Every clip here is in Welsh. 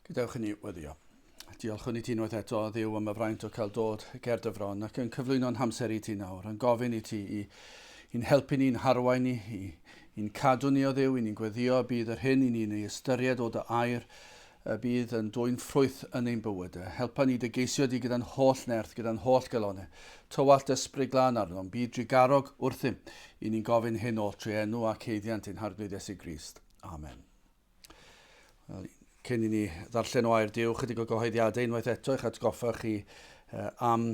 Gadewch i ni weddio. Diolchwn i ti unwaith eto, Dduw, am y fraint o cael dod ger dy fron ac yn cyflwyno'n hamser i ti nawr, yn gofyn i ti i, i'n helpu ni'n harwain ni, i, i'n cadw ni o Dduw, i ni'n gweddio y bydd yr hyn i ni'n ei ystyried o dy air, y bydd yn dwyn ffrwyth yn ein bywydau. Helpa ni dy geisio di gyda'n holl nerth, gyda'n holl galonau. Tywallt ysbryd glân arnom, bydd drugarog wrthym, i ni'n gofyn hyn oll trwy enw ac haeddiant ein Harglwydd Iesu Grist. Amen. Wel, cyn i ni ddarllen o air Duw, chydig o gyhoeddiadau unwaith eto i'ch atgoffa chi am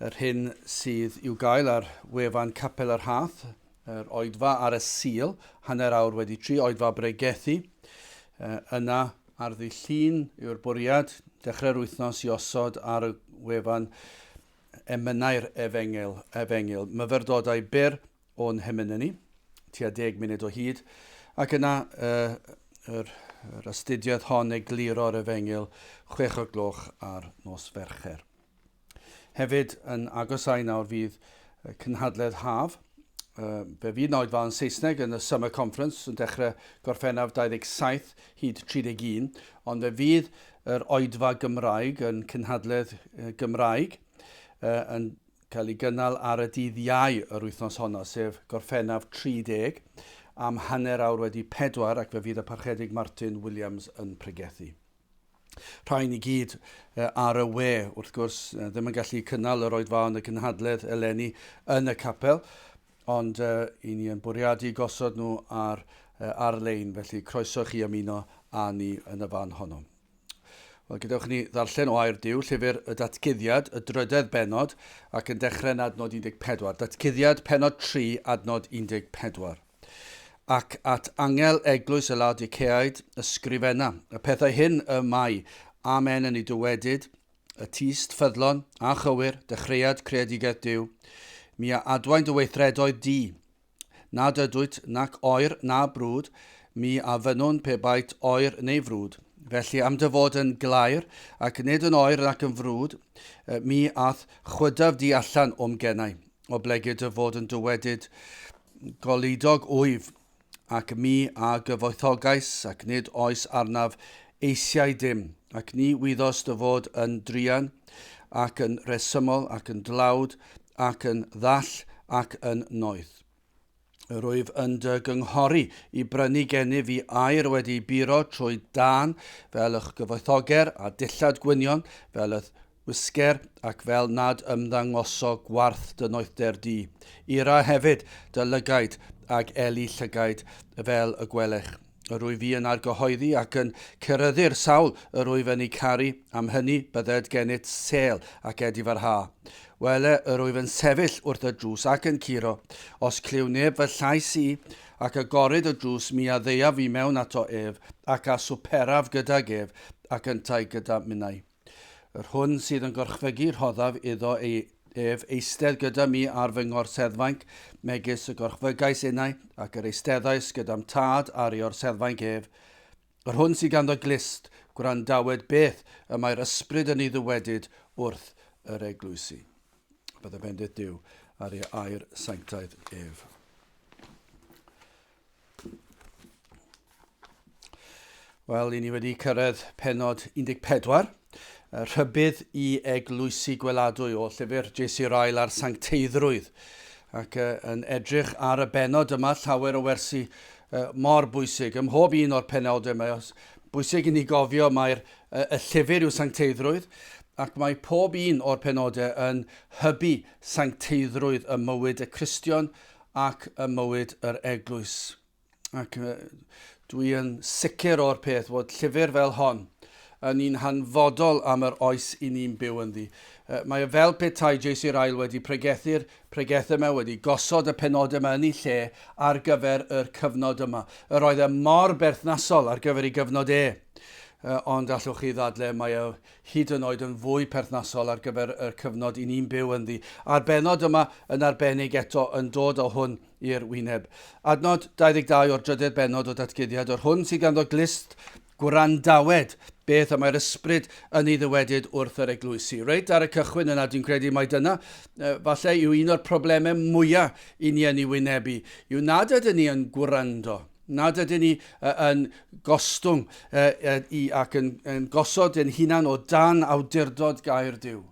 yr hyn sydd i'w gael ar wefan Capel yr Hath, yr oedfa ar y Sul, 3:30, oedfa bregethu. Yna ar ddydd Llun yw'r bwriad, dechrau'r wythnos i osod ar y wefan emynau'r efengyl, efengyl, myfyrdodau byr o'n hemynau ni, tua deg munud o hyd, ac yna uh, yr, yr astudiaeth hon egluro'r efengyl 6 o'r gloch ar nos Fercher. Hefyd, yn agosau nawr fydd cynhadledd haf. Fe fydd na oedfa yn Saesneg yn y Summer Conference yn dechrau Gorffennaf 27 hyd 31, ond fe fydd yr oedfa Gymraeg yn cynhadledd Gymraeg yn cael ei gynnal ar y dydd Iau yr wythnos honno, sef Gorffennaf 30, am 4:30 ac fe fydd y Parchedig Martin Williams yn pregethu. Rhai ni gyd ar y we, wrth gwrs, ddim yn gallu cynnal yr oedfaon y cynhadledd eleni yn y capel, ond i ni yn bwriadu gosod nhw ar ar-lein, felly croeso chi ymuno â ni yn y fan honno. Wel, gadewch ni ddarllen o air Duw, llyfr y Datguddiad, y drydedd bennod, ac yn dechrau yn adnod 14. Datguddiad, pennod 3, adnod 14. Ac at angel eglwys y Laodiceaid ysgrifenna, y pethau hyn y mae, Amen yn ei dywedyd, y tyst ffyddlon a chywir, dechreuad creadigaeth Duw, mi a adwaen dy weithredoedd di, Nad ydwyt nac oer na brwd, mi a fynnwn pe baet oer neu frwd. Felly am dy fod yn glaer, ac nid yn oer nac yn frwd, mi a'th chwydaf di allan o'm genau, oblegid dy fod yn dywedyd, Goludog wyf, ac mi a gyfoethogais, ac nid oes arnaf eisiau dim, ac ni wyddost dy fod yn druan, ac yn rhesymol, ac yn dlawd, ac yn ddall ac yn noeth. Yr wyf yn dy gynghori i brynu gennyf fi aur wedi buro trwy dân, fel y'ch gyfoethoger, a dillad gwynion, fel y'th wisger, ac fel nad ymddangoso gwarth dy noethder di. Ira hefyd dy lygaid ag eli llygaid fel y gwelech. Yr wyf fi yn argyhoeddi ac yn ceryddu'r sawl yr wyf yn eu caru, am hynny bydded gennyt sêl ac edifarha. Wele, yr wyf yn sefyll wrth y drws ac yn curo. Os clyw neb fy llais i, ac agoryd y drws, mi a ddeuaf fi mewn ato ef, ac a swperaf gydag ef, ac yntau gyda minnau. Yr hwn sydd yn gorchfygu rhoddaf iddo ei ef eistedd gyda mi ar fy nghorseddfainc, megis y gorchfygais innau, ac yr eisteddais gyda'm tad ar ei orseddfainc ef. Yr hwn sydd ganddo glust, gwrandawed beth y mae'r ysbryd yn ei ddywedyd wrth yr eglwysi. Bydde bendith Duw ar ei air sanctaidd ef. Wel, i ni wedi cyrraedd penod 14, rhybudd i eglwysi gweladwy o llyfr J.C. Ryle ar sancteiddrwydd. Ac yn edrych ar y benod yma, llawer o wersi mor bwysig. Ym mhob un o'r penodau mae os bwysig i ni gofio mae'r y llyfr yw sancteiddrwydd, ac mae pob un o'r penodau yn hybu sancteiddrwydd ym mywyd y Cristion ac ym mywyd yr eglwys. Ac dwi yn sicr o'r peth fod llyfr fel hon yn un hanfodol am yr oes i ni'n byw ynddi. Mae o fel petai J.C. Ryle wedi pregethu'r pregethau yma, wedi gosod y penodau yma yn ei lle ar gyfer yr cyfnod yma. Yr oedd e mor berthnasol ar gyfer ei gyfnod e. Ond allwch chi ddadle, mae e hyd yn oed yn fwy perthnasol ar gyfer y cyfnod i ni'n byw ynddi. A'r bennod yma yn arbennig eto yn dod â hwn i'r wyneb. Adnod 22 o'r drydedd bennod o Datguddiad, yr hwn sydd ganddo glust gwrandawed beth y mae'r ysbryd yn ei ddywedyd wrth yr eglwysi. Reit ar y cychwyn yna, dwi'n credu mai dyna falle yw un o'r problemau mwyaf i ni yn ei wynebu, yw nad ydyn ni yn gwrando. Nad ydyn ni yn gostwng i ac yn, yn gosod ein hunan o dan awdurdod gair Duw.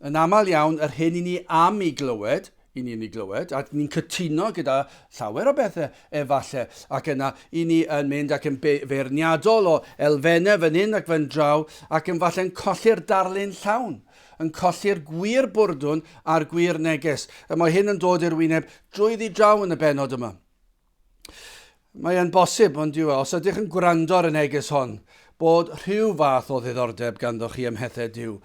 Yn aml iawn, yr hyn i ni am i glywed, i ni'n ei glywed, ac ni'n cytuno gyda llawer o bethau efallai, ac yna i ni yn mynd ac yn feirniadol o elfennau fan hyn ac fan draw, ac yn falle'n colli'r darlun llawn, yn colli'r gwir bwrdwn a'r gwir neges. Y mae hyn yn dod i'r wyneb drwyddi draw yn y bennod yma. Mae e'n bosib, ond yw e, os ydych yn gwrando ar y neges hon, bod rhyw fath o ddiddordeb ganddoch chi ym mhethau Duw.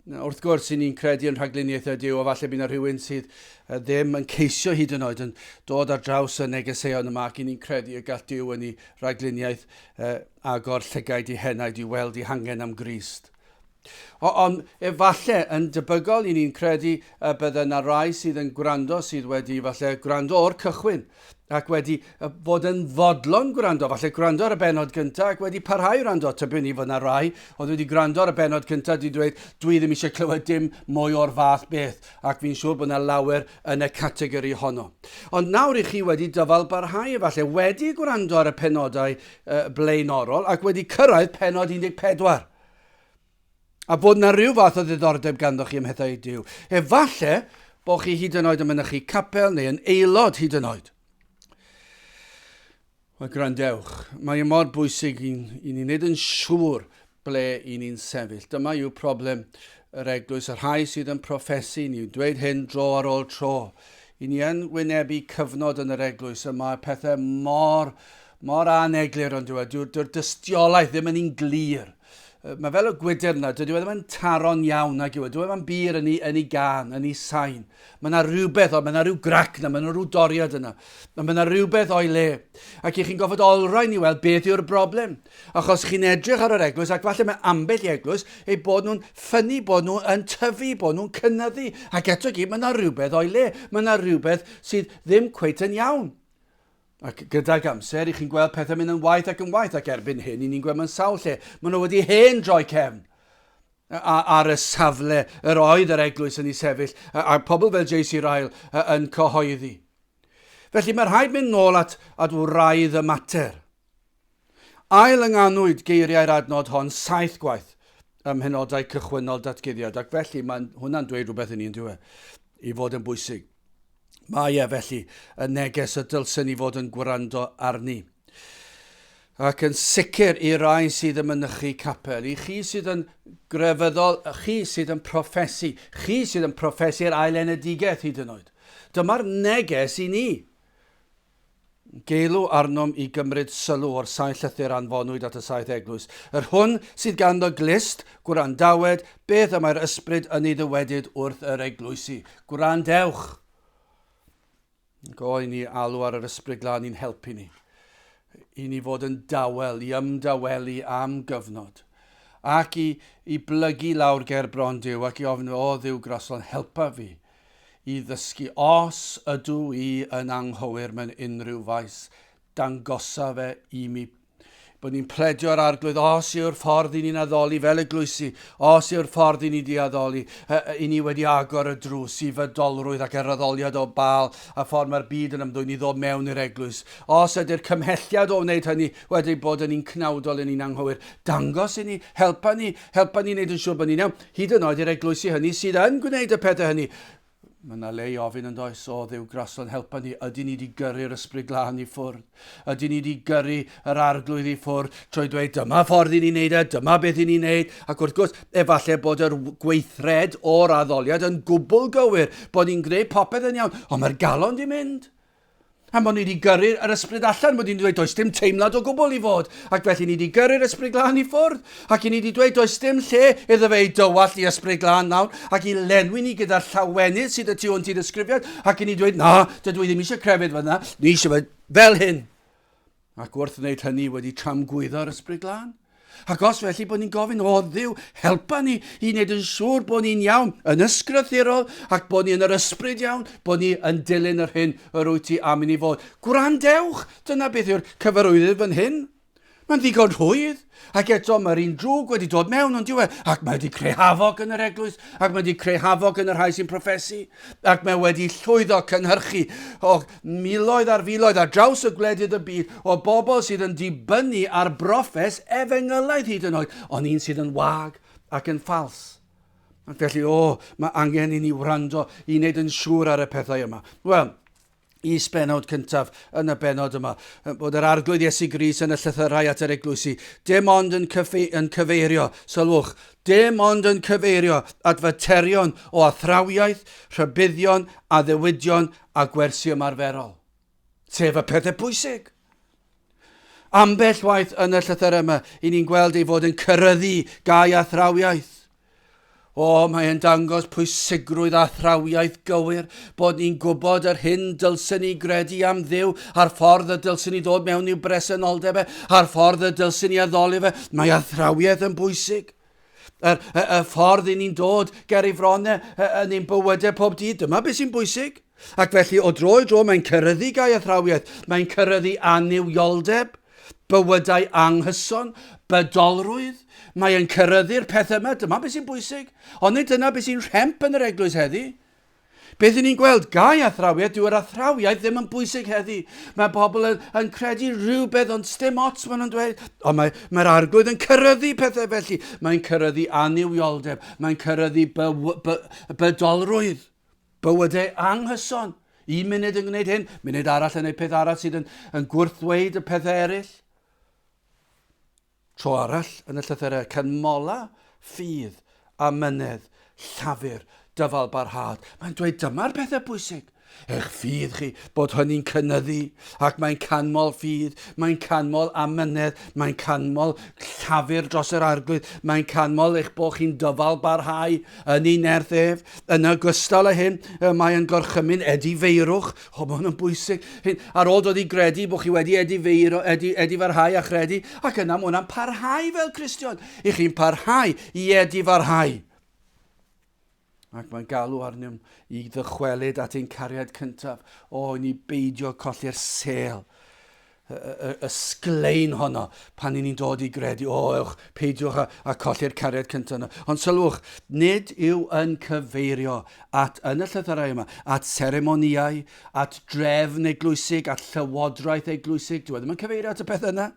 Wrth gwrs, i ni'n credu yn rhagluniaethau Duw, a falle bydd yna rhywun sydd ddim yn ceisio hyd yn oed yn dod ar draws y negeseuon yma, ac i ni'n credu y gall Duw yn ei rhagluniaeth eh, agor llygaid i henaid i weld i hangen am Grist. Ond efallai, yn debygol, i ni'n credu y bydde yna rai sydd yn gwrando, sydd wedi falle gwrando o'r cychwyn ac wedi fod yn fodlon gwrando, falle gwrando ar y bennod gyntaf ac wedi parhau i wrando. Tybiwn i fod yna rai oedd wedi gwrando ar y bennod cyntaf wedi dweud, dwi ddim eisiau clywed dim mwy o'r fath beth, ac fi'n siŵr bod yna lawer yn y categori honno. Ond nawr i chi wedi dyfal barhau efallai, wedi gwrando ar y penodau blaenorol ac wedi cyrraedd pennod 14. A bod yna rhyw fath o ddiddordeb ganddo chi ym mhethau Duw. Efallai bod chi hyd yn oed yn mynychu capel neu yn aelod hyd yn oed. Wel, gwrandewch, mae e mor bwysig i, i ni wneud yn siŵr ble i ni'n sefyll. Dyma yw problem yr eglwys, y rhai sydd yn proffesu, ni'n dweud hyn dro ar ôl tro. I ni yn wynebu cyfnod yn yr eglwys y mae pethau mor, mor aneglur ond dyw e. Dyw'r dyw dystiolaeth ddim yn un glir. Mae fel y gwydr yna, dydy e ddim yn taro'n iawn nag yw e. Dyw e ddim yn bur yn ei, yn ei gan, yn ei sain. Mae yna rhywbeth, mae yna rhyw grac yna, mae yna rhyw doriad yna. Mae yna rhywbeth o'i le. Ac i chi'n gofod olrhain i weld beth yw'r broblem. Achos chi'n edrych ar yr eglwys, ac falle mae ambell i eglwys, eu bod nhw'n ffynnu, bod nhw yn tyfu, bod nhw'n cynyddu. Ac eto gyd, mae yna rhywbeth o'i le. Mae yna rhywbeth sydd ddim cweit yn iawn. Ac gydag amser, i chi'n gweld pethau'n mynd yn waeth ac yn waeth, ac erbyn hyn, i ni'n gweld mewn sawl lle, maen nhw wedi hen droi cefn ar y safle yr oedd yr eglwys yn ei sefyll, a, a pobl fel J.C. Ryle yn cyhoeddi. Felly mae rhaid mynd nôl at, at wraidd y mater. Ail ynganwyd geiriau'r adnod hon saith gwaith ym mhenodau cychwynnol datguddiad, ac felly mae hwnna'n dweud rhywbeth i ni yn dyw e, i fod yn bwysig. Mae e, felly, y neges y dylsen ni fod yn gwrando arni. Ac yn sicr i rai sydd yn mynychu capel, i chi sydd yn grefyddol, chi sydd yn proffesu, chi sydd yn proffesu'r ailenedigaeth hyd yn oed. Dyma'r neges i ni. Geilw arnom i gymryd sylw o'r saith llythyr anfonwyd at y saith eglwys, yr hwn sydd ganddo glust, gwrandawed, beth y mae'r ysbryd yn ei ddywedyd wrth yr eglwysi. Gwrandewch! Go i ni alw ar yr ysbryd glân i'n helpu ni. I ni fod yn dawel, i ymdawelu am gyfnod. Ac i, i blygu lawr ger bron Duw ac i ofyn, o Dduw graslon, helpa fi i ddysgu os ydw i yn anghywir mewn unrhyw faes, dangosa fe i mi. Bod ni'n pledio'r arglwydd os yw'r ffordd i ni'n addoli fel eglwysi, os yw'r ffordd i ni di addoli, i ni wedi agor y drws i fydolrwydd ac yr addoliad o Baal a ffordd mae'r byd yn ymddwyn i ddod mewn i'r eglwys. Os ydy'r cymhelliad o wneud hynny wedi bod yn un cnawdol yn un anghywir, dangos i ni, helpa ni, helpa ni wneud yn siŵr bod ni'n iawn. Hyd yn oed i'r eglwysi hynny sydd yn gwneud y pethau hynny. Mae yna le i ofyn yn does, o Dduw graslon, helpa ni, ydy ni wedi gyrru'r ysbryd glân i ffwrdd? Ydy ni wedi gyrru yr arglwydd i ffwrdd trwy dweud dyma ffordd i ni'n neud e, dyma beth i ni'n neud? Ac wrth gwrs, efallai bod yr gweithred o'r addoliad yn gwbl gywir, bod ni'n gwneud popeth yn iawn, ond mae'r galon di mynd. A bod ni wedi gyrru yr ysbryd allan, bod ni wedi dweud does dim teimlad o gwbl i fod. Ac felly ni wedi gyrru'r ysbryd glân i ffwrdd. Ac i ni wedi dweud does dim lle iddo fe i dywallt i ysbryd glân nawr, ac i lenwi ni gyda'r llawenydd sydd y tu hwnt i ddisgrifiad. Ac i ni dweud, na, dydw i ddim eisiau crefydd fyna, ni eisiau fe fel hyn. Ac wrth wneud hynny wedi tramgwyddo'r ysbryd glân. Ac os felly bod ni'n gofyn, o Dduw, helpa ni i wneud yn siŵr bod ni'n iawn yn ysgrythurol ac bod ni yn yr ysbryd iawn, bod ni yn dilyn yr hyn yr wyt ti am i ni fod. Gwrandewch! Dyna beth yw'r cyfarwyddyd fan hyn. Mae'n ddigon rhwydd, ac eto mae'r un drwg wedi dod mewn ond yw e, ac mae wedi creu hafog yn yr eglwys, ac mae wedi creu hafog yn y rhai sy'n proffesu, ac mae wedi llwyddo cynhyrchu o miloedd ar filoedd ar draws y gwledydd y byd o bobl sydd yn dibynnu ar broffes efengylaidd hyd yn oed, ond un sydd yn wag ac yn ffals. Ac felly, o, mae angen i ni wrando i wneud yn siŵr ar y pethau yma. Wel, is-bennod cyntaf yn y bennod yma, bod yr Arglwydd Iesu Grist yn y llythyrau at yr eglwysi, dim ond yn, cyfe yn cyfeirio, sylwch, dim ond yn cyfeirio at faterion o athrawiaeth, rhybuddion, addewidion a gwersi ymarferol. Sef y pethau pwysig. Ambell waith yn y llythyr yma, i ni'n gweld ei fod yn cyryddu gau athrawiaeth. O, mae e'n dangos pwysigrwydd athrawiaeth gywir, bod ni'n gwybod yr hyn dylsen ni gredu am Dduw, a'r ffordd y dylsen ni ddod mewn i'w bresenoldeb e, a'r ffordd y dylsen ni addoli fe. Mae athrawiaeth yn bwysig. Y, y, y ffordd i ni'n dod ger ei fronau yn ein bywydau pob dydd, dyma beth sy'n bwysig. Ac felly o dro i dro mae'n cyryddu gau athrawiaeth, mae'n cyryddu annuwioldeb, bywydau anghyson, bydolrwydd. Mae'n cyryddu'r pethau yma, dyma beth sy'n bwysig. Ond nid dyna beth sy'n rhemp yn yr eglwys heddi. Beth y'n ni'n gweld? Gau athrawiaeth, dyw'r athrawiaeth ddim yn bwysig heddi. Mae pobl yn, yn credu rhywbeth ond sdim ots maen nhw'n dweud. Ond mae'r mae arglwydd yn cyryddu pethau felly. Mae'n cyryddu annuwioldeb, mae'n cyryddu by, by, bydolrwydd, bywydau anghyson. Un munud yn gwneud hyn, munud arall yn gwneud peth arall sydd yn, yn gwrthddweud y pethau eraill. Tro arall yn y llythyrau, canmola ffydd, amynedd, llafur, dyfalbarhad. Mae'n dweud dyma'r pethau pwysig. Eich ffydd chi, bod hynny'n cynyddu, ac mae'n canmol ffydd, mae'n canmol amynedd, mae'n canmol llafur dros yr arglwydd, mae'n canmol eich bod chi'n dyfal barhau yn ei nerth ef. Yn ogystal â hyn, mae'n gorchymyn edifeirwch, O, mae hwn yn bwysig. Hyn, ar ôl dod i gredu bod chi wedi edifeiro, edi, edifarhau a chredu, ac yna mae hwnna'n parhau fel Cristion. I chi'n parhau i edifarhau. Ac mae'n galw arnym i ddychwelyd at ein cariad cyntaf. O, i ni beidio colli'r sel y, y, y sglein honno pan i ni'n dod i gredu, o, ewch, peidiwch â, a colli'r cariad cyntaf yna. Ond sylwch, nid yw yn cyfeirio at, yn y llythyrau yma, at seremonïau, at drefn eglwysig, at llywodraeth eglwysig. Dyw e ddim yn cyfeirio at y peth yna.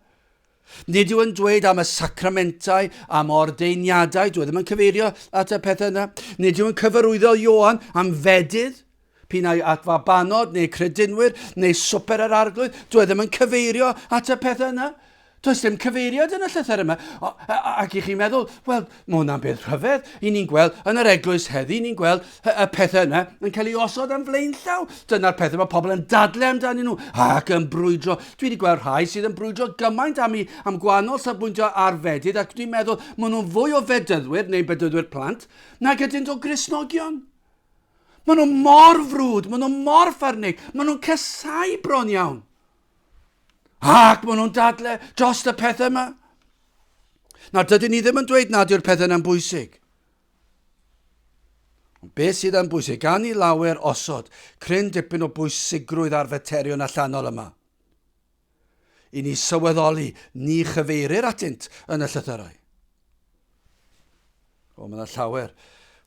Nid yw yn dweud am y sacramentau, am ordeiniadau, dyw e ddim yn cyfeirio at y pethau yna. Nid yw yn cyfarwyddo Ioan am fedydd, P'un ai at fabanod neu credinwyr neu swper yr arglwydd, dwi e ddim yn cyfeirio at y pethau yna. Does dim cyfeiriad yn y llythyr yma. Ac i chi'n meddwl, wel, mae hwnna'n beth rhyfedd. I ni'n gweld yn yr eglwys heddi, ni'n gweld y pethau yna yn cael ei osod am flaenllaw. Dyna'r pethau mae pobl yn dadle amdanyn nhw ac yn brwydro. Dwi wedi gweld rhai sydd yn brwydro gymaint am, i, am gwahanol safbwyntiau ar fedydd ac dwi'n meddwl maen nhw'n fwy o fedyddwyr neu bedyddwyr plant nag ydynt o Gristnogion. Maen nhw mor frwd, maen nhw mor ffyrnig, maen nhw'n casau bron iawn. Ac maen nhw'n dadle dros y pethau yma. Nawr, dydyn ni ddim yn dweud nad yw'r pethau yna'n bwysig. Ond beth sydd yn bwysig, gan i lawer osod cryn dipyn o bwysigrwydd ar faterion allanol yma. I ni sylweddoli, ni chyfeirir atynt yn y llythyrau. O, mae yna llawer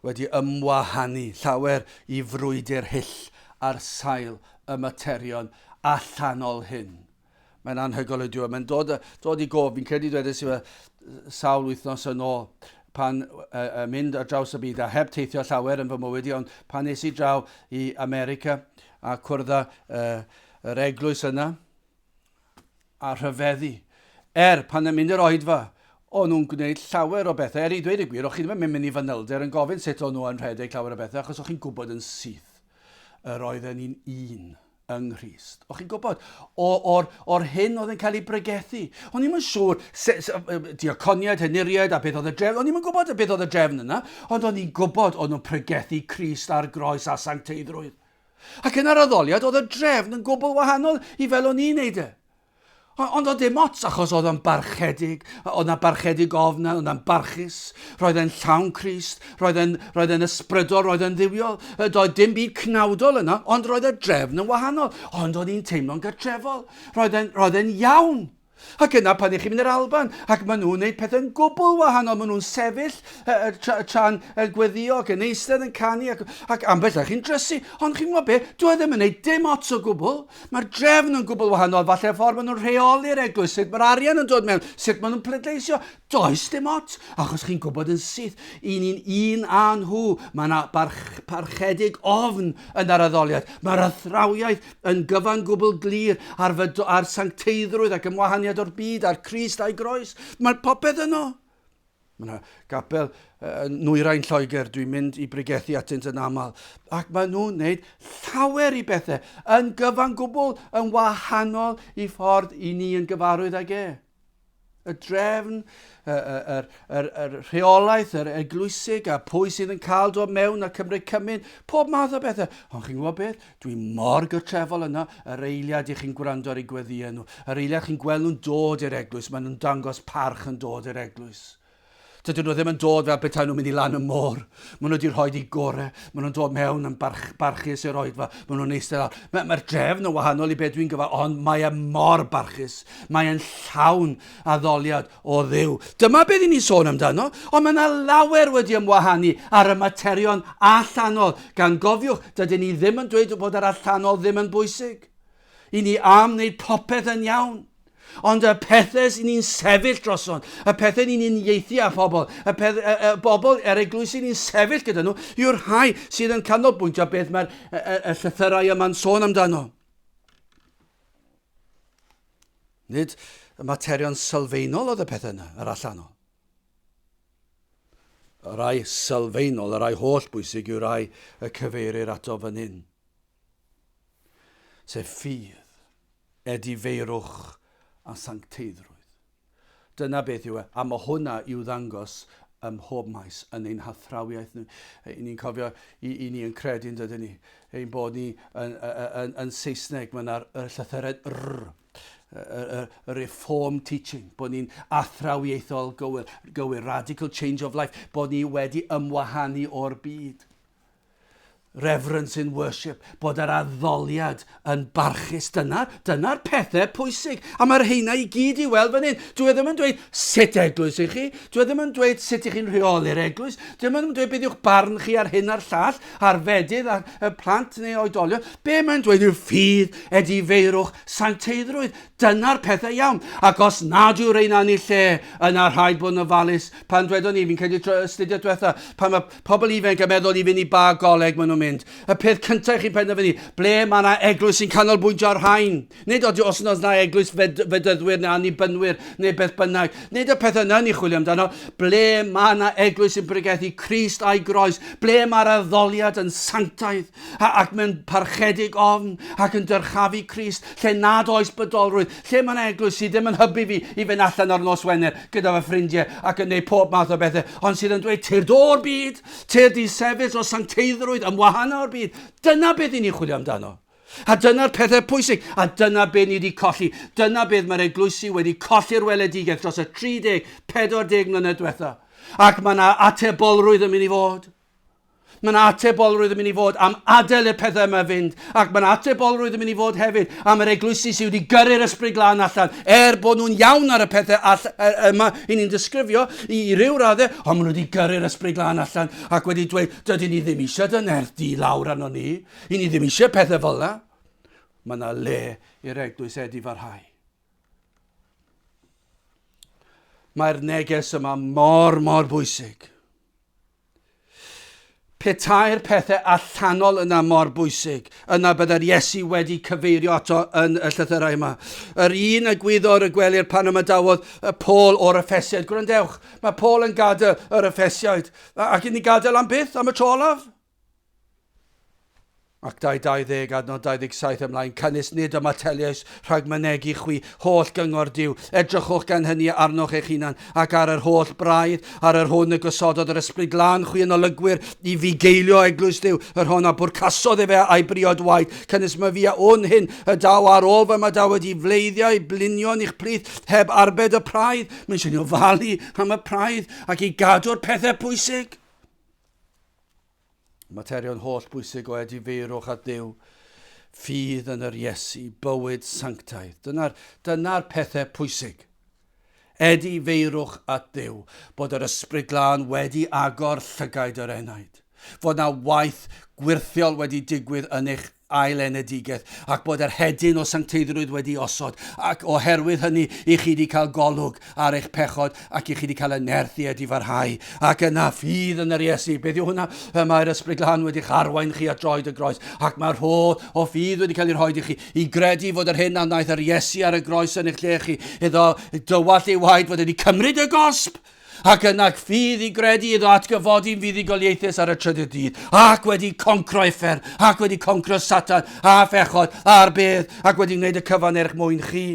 wedi ymwahanu, llawer i frwydr hyll ar sail y materion allanol hyn. Mae'n anhygoel ydyw e. Mae'n dod, dod i gof, fi'n credu dwedais i fe sawl wythnos yn ôl, pan uh, mynd ar draws y byd, a heb teithio llawer yn fy mywyd i, ond pan nes i draw i America a cwrdd â uh, yr eglwys yna, a rhyfeddu. Er, pan yn mynd i'r oedfa, o'n nhw'n gwneud llawer o bethau. Er i ddweud y gwir, o'ch chi ddim yn mynd i fanylder yn gofyn sut o'n nhw yn rhedeg llawer o bethau, achos o'ch chi'n gwybod yn syth yr oedden ni'n un yng Nghrist. O'ch chi'n gwybod, o'r, or hyn oedd yn cael ei bregethu. O'n i'm yn siŵr, se, se, diaconiaid, henuriaid a beth oedd y drefn, o'n i'm yn gwybod y beth oedd y drefn yna, ond o'n i'n gwybod o'n nhw'n pregethu Crist ar groes a sancteiddrwydd. Ac yn yr addoliad, oedd y drefn yn gwbl wahanol i fel o'n i'n neud e. Ond oedd dim ots, achos oedd o'n barchedig, oedd na barchedig ofn, oedd na'n barchus, roedd e'n llawn Crist, roedd e'n, roedd e'n ysbrydol, roedd e'n ddiwiol. Doedd dim byd cnawdol yna, ond roedd y drefn yn wahanol. Ond oedd hi'n teimlo'n gartrefol. Roedd e'n, roedd e'n iawn. Ac yna pan ych chi'n mynd i'r Alban, ac maen nhw'n gwneud pethau'n gwbl wahanol, maen nhw'n sefyll tra'n gweddio ac yn eistedd yn canu, ac, ac ambell lle chi'n drysu, ond chi'n gwybod be, dwi e ddim yn gwneud dim ots o gwbl. Mae'r drefn yn gwbl wahanol, falle y ffordd maen nhw'n rheoli'r eglwys, sut mae'r arian yn dod mewn, sut maen nhw'n pleidleisio, does dim ots, achos chi'n gwybod yn syth, i ni'n un â nhw, mae yna barch, parchedig ofn yn yr addoliad, mae'r athrawiaeth yn gyfan gwbl glir ar, fyd, ar sancteiddrwydd ac ymwahaniad o'r byd, a'r Crist a'i groes. Mae popeth yno. Mae yna gapel yn nwyrain Lloegr, dwi'n mynd i bregethu atynt yn aml, ac maen nhw'n wneud llawer i bethau yn gyfan gwbl yn wahanol i ffordd i ni yn gyfarwydd ag e. Y drefn, y, y, yr, yr, yr rheolaeth, yr eglwysig a pwy sydd yn cael dod mewn a cymryd cymun, pob math o bethau. Ond chi'n gwybod beth? Dwi mor gytrefol yna, yr eiliad i chi'n gwrando ar eu gweddïau nhw, yr eiliad chi'n gweld nhw'n dod i'r eglwys, maen nhw'n dangos parch yn dod i'r eglwys. Dydyn nhw ddim yn dod fel petai nhw'n mynd i lan y môr. Maen nhw wedi rhoi di gore. Maen nhw'n dod mewn yn barch, barchus i'r oedfa. Maen nhw'n eistedd lawr. Mae'r mae drefn yn wahanol i beth dwi'n gyfa, ond mae e mor barchus. Mae e'n llawn addoliad o Dduw. Dyma beth i ni sôn amdano, ond mae yna lawer wedi ymwahanu ar y materion allanol. Gan gofiwch, dydyn ni ddim yn dweud bod yr allanol ddim yn bwysig. I ni am wneud popeth yn iawn. Ond y pethau sy'n ni'n sefyll droson, y pethau ni'n uniaethu â phobl, y, peth, y, y bobl yr eglwysi ni'n sefyll gyda nhw, yw'r rhai sydd yn canolbwyntio beth mae'r y, y, y llythyrau yma'n sôn amdano. Nid y materion sylfaenol oedd y pethau yna, yr allanol. Y rhai sylfaenol, y rhai holl bwysig yw'r rhai y cyfeirir ato fan hyn. Sef ffydd, edifeirwch a sancteiddrwydd. Dyna beth yw e, a mae hwnna i'w ddangos ym mhob maes yn ein hathrawiaeth ni. I ni'n cofio, i, i ni yn credu yn dydyn ni, ein bod ni yn, yn, yn, yn Saesneg, mae yna'r llythyren R, y, y, y reform teaching, bod ni'n athrawiaethol gywir, gywir, radical change of life, bod ni wedi ymwahanu o'r byd. Reverence in worship, bod yr addoliad yn barchus. Dyna, dyna'r pethau pwysig. A mae'r rheina i gyd i weld fan hyn. Dwi e ddim yn dweud sut eglwys i chi. Dwi e ddim yn dweud sut i chi'n rheoli'r eglwys. Dwi e ddim yn dweud beth yw'ch barn chi ar hyn a'r llall, ar fedydd, ar y plant neu oedolion. Be mae'n dweud yw ffydd, edifeirwch, sancteiddrwydd. Dyna'r pethau iawn. Ac os nad yw'r rheina yn ei lle, yna rhaid bod yn ofalus. Pan dwedon ni, fi'n credu tro astudio diwetha, pan mae Pobl ifanc yn meddwl i fynd i ba goleg maen nhw'n mynd. Y peth cyntaf i chi'n penderfynu, ble mae yna eglwys sy'n canolbwyntio ar rhain? Nid oes os yna eglwys fed, fedyddwyr neu annibynwyr neu beth bynnag. Nid y peth yna ni chwilio amdano. Ble mae yna eglwys sy'n pregethu Crist a'i groes? Ble mae'r addoliad yn sanctaidd ac mewn parchedig ofn ac yn dyrchafu Crist? Lle nad oes bydolrwydd? Lle mae yna eglwys sydd ddim yn hybu fi i fynd allan ar nos Wener gyda fy ffrindiau ac yn gwneud pob math o bethau, ond sydd yn dweud, tyrd o'r byd, tyrd i sefyll o sancteiddrwydd yn wahanol o'r byd. Dyna beth i ni'n chwilio amdano. A dyna'r pethau pwysig, a dyna beth ni wedi colli. Dyna beth mae'r eglwysi wedi colli'r weledigaeth dros y 30, 40 mlynedd diwetha. Ac mae yna atebolrwydd yn mynd i fod. Mae yna atebolrwydd yn mynd i fod am adael i'r pethau yma fynd, ac mae yna atebolrwydd yn mynd i fod hefyd am yr eglwysi sydd wedi gyrru'r ysbryd glân allan, er bod nhw'n iawn ar y pethau all, yma i ni'n disgrifio i, i ryw raddau, ond maen nhw wedi gyrru'r ysbryd glân allan ac wedi dweud, dydyn ni ddim eisiau dy nerth di lawr arno ni, i ni ddim eisiau pethau fel yna. Mae yna le i'r eglwys edifarhau. Mae'r neges yma mor, mor bwysig. Petai'r pethau allanol yna mor bwysig, yna byddai'r Iesu wedi cyfeirio ato yn y llythyrau yma. Yr un egwyddor y gwelir pan ymadawodd Paul o'r Effesiaid. Gwrandewch, mae Paul yn gadael yr Effesiaid, ac yn ei gadael am byth, am y tro olaf. Actau 20, adnod 27 ymlaen, canys nid ymateliais rhag mynegi chwi holl gyngor Duw. Edrychwch gan hynny arnoch eich hunan, ac ar yr holl braidd, ar yr hwn y gosododd yr Ysbryd Glân chwi yn olygwyr i fugeilio eglwys Duw, yr hon a bwrcasodd efe a'i briod waed. Canys myfi a wn hyn, y daw ar ôl fy ymadawiad i fleiddiau blinion i'ch plith, heb arbed y praidd. Mae eisiau ni ofalu am y praidd ac i gadw'r pethau pwysig. Materion holl bwysig o edifeirwch at Dduw. Ffydd yn yr Iesu, bywyd sanctaidd. Dyna'r dyna pethau pwysig. Edifeirwch at Dduw, bod yr Ysbryd Glân wedi agor llygaid yr enaid, fod 'na waith gwyrthiol wedi digwydd yn eich ail-enedigaeth, ac bod yr hedyn o sancteiddrwydd wedi osod, ac oherwydd hynny i chi wedi cael golwg ar eich pechod ac i chi wedi cael y nerth i edifarhau. Ac yna, ffydd yn yr Iesu. Beth yw hwnna? Y mae'r Ysbryd Glân wedi'ch arwain chi at droed y groes, ac mae'r rhodd o ffydd wedi cael ei rhoi i chi, i gredu fod yr hyn a wnaeth yr Iesu ar y groes yn eich lle chi, iddo dywallt ei waed fod wedi cymryd y gosb, ac yna ffydd i gredu iddo atgyfodi'n fuddugoliaethus ar y trydydd dydd, ac wedi concro uffern, ac wedi concro Satan, a phechod, a'r bedd, ac wedi gwneud y cyfan er eich mwyn chi.